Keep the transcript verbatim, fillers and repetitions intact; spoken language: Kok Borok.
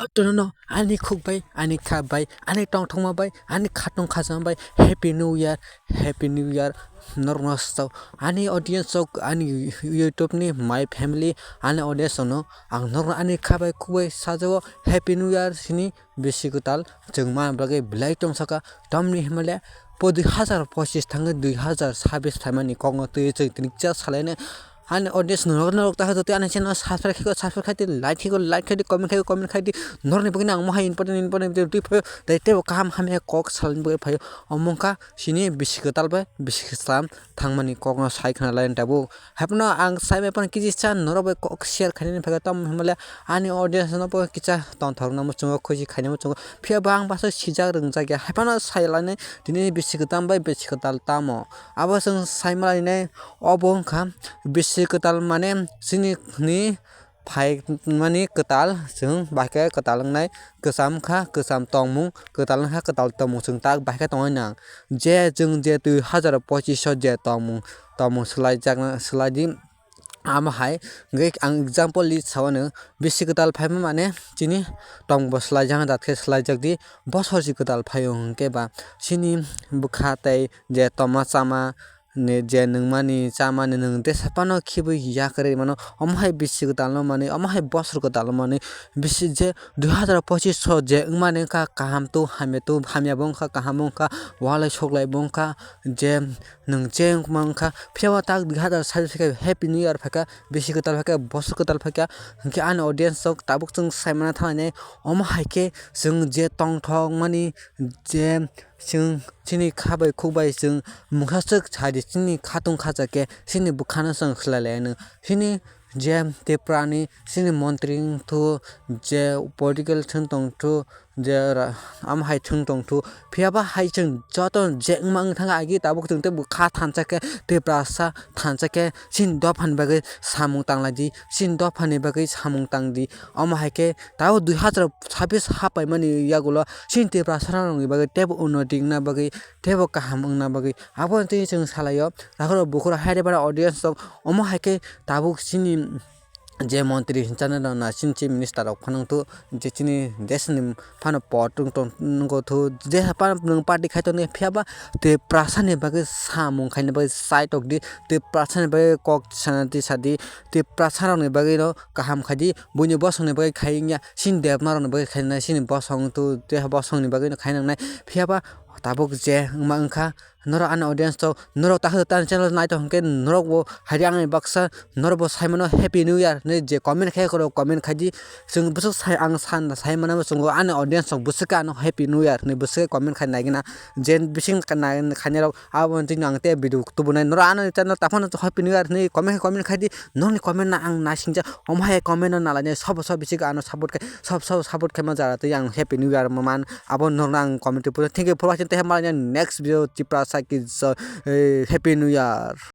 Jotono no ani khuk bai, ani kha bai, ani tongthokma bai, ani khatung khajama bai Happy New Year, Happy New Year norokno sao. Ani audience rok, ani YouTube ni my family, ani audience rokno ang norokno ani kha bai khuk bai sajao Happy New Year sini bisi kwtal chwng ma bagwi belai tong saka. Tamni hwnmale po dui hazar pochis thangwi dui hazar sabis phaimani kokno twiwi chwng tini kisa salainai. Ani audience norok norok ta hodo tei ani channel subscribe khaiko subscribe khaidi, like khaiko like khaidi, comment khaiko comment khaidi. Norokni bagwi ang mohai important important video twi phaio tei teibo kaham hamya kok salani bagwi phaio. Omo wngkha sini bisi kwtal bai bisi kwcham thangmani kokno sai khna lai tabuk. Haiphano ang sai bai phano kisa norok bai kok share khainani phaikha, tamo hwnmale ani audience no bo kisa tongthok no muchungo khusi khainani muchungo. Phiya bo ang bwswk sijak rwngjak ya, haiphano sai lainai tini bisi kwtal bai bisi kwtal tamo. Abo chwng sai ma lainai, obo wngkha bisi kwtal mane chini ni phaimani kwtal, chwng bahai kwtal wngnai, kwcham kha kwcham tongmung, kwtal wngkha kwtal tongmung, chwng tak bahai khe tongwi nang. Je chwng je twi hazar pochis o je tongmung, tongmung swlaijakna swlai di. Amo hai hwnkhe ang example li sao, ano bisi kwtal phaima mane chini tongbo swlaijak, dat khe swlaijak di, bosor si kwtal phaio hwnkhe ba chini bwkha tei je tongma chama ni je nwngmani chamani nwng tesa phano khibwi yakarwi mano, omo hai bisi kwtal no manwi, omo hai bosor kwtal no manwi, bisi je dui hazar pochis o je wngmani wngkha kaham tu hamya tu hamya bo wngkha, kaham bo wngkha, walai soklai bo wngkha, je nwng je wngma wngkha, phiya o tak dui hazar sabis khe Happy New Year phaikha, bisi kwtal phaikha, bosor kwtal phaikha, hwnkhe ani audience rok tabuk chwng saimana thanglainai, omo hai khe chwng je tongthokmani je chwng chini kha bai khuk bai chwng mungsa swk sai di, chini khatung khacha khe chini bwkhano chwng swlai lai anw. Chini je Tripura ni chini montri wng thu, je political thwng tong thu, je ra-, amo hai thwng tong thu, phiya ba hai chwng joto je wngma wng thang agi tabuk chwng tei bo kha thansa khe Tiprasa thansa khe chini dopha ni bagwi samung tang lai di, chini dopha ni bagwi samung tang di. Omo hai khe tabuk dui hazar sabis hapaimani yagulo chini Tiprasa rokni bagwi teibo unnoti wngna bagwi, teibo kaham wngna bagwi. Aboni twi chwng salaio, takhorok bukhurok hai de bara audience rok, omo hai khe tabuk chini je montri hinchana rok na chini chief minister rok phano wngthu, je chini desh ni phano pot wng tong nungo thu, je phano nwng party khai tongni phiya ba Tiprasa ni bagwi samung khaina bagwi chai tok di, Tiprasa ni bagwi kok sana tisa di, Tiprasa rok ni bagwi no kaham khai di, buini bosong ni bagwi khai wngya, chini debma rok ni bagwi khai nai, chini bosong tu, tei bosong ni bagwi no khai nangnai. Phiya ba tabuk je wngma wngkha, norok ani audience rok, norok ta ta channel nai tong hwnkhe norok bo hai di ani baksa, norok bo sai mano Happy New Year hinwi je comment khai khoro comment khai di, chwng bwswk sai ang san sai mano chwng ani audience rok bwswk ano Happy New Year hinwi bwswk comment khai nai gina, je bising khainai rok abo twi ang tei video tubunai norok ano channel ta phano Happy New Year hinwi comment comment khai di, nokni comment no ang naisingcha, omo hai comment no nalainai sobo sobo bising ano support khai, sobo sobo support khai ma jara twi ang Happy New Year man. Abo norokno ang comment rw phuno. Thank you for watching. Tei malai next video Tiprasa ki jo, eh, Happy New Year.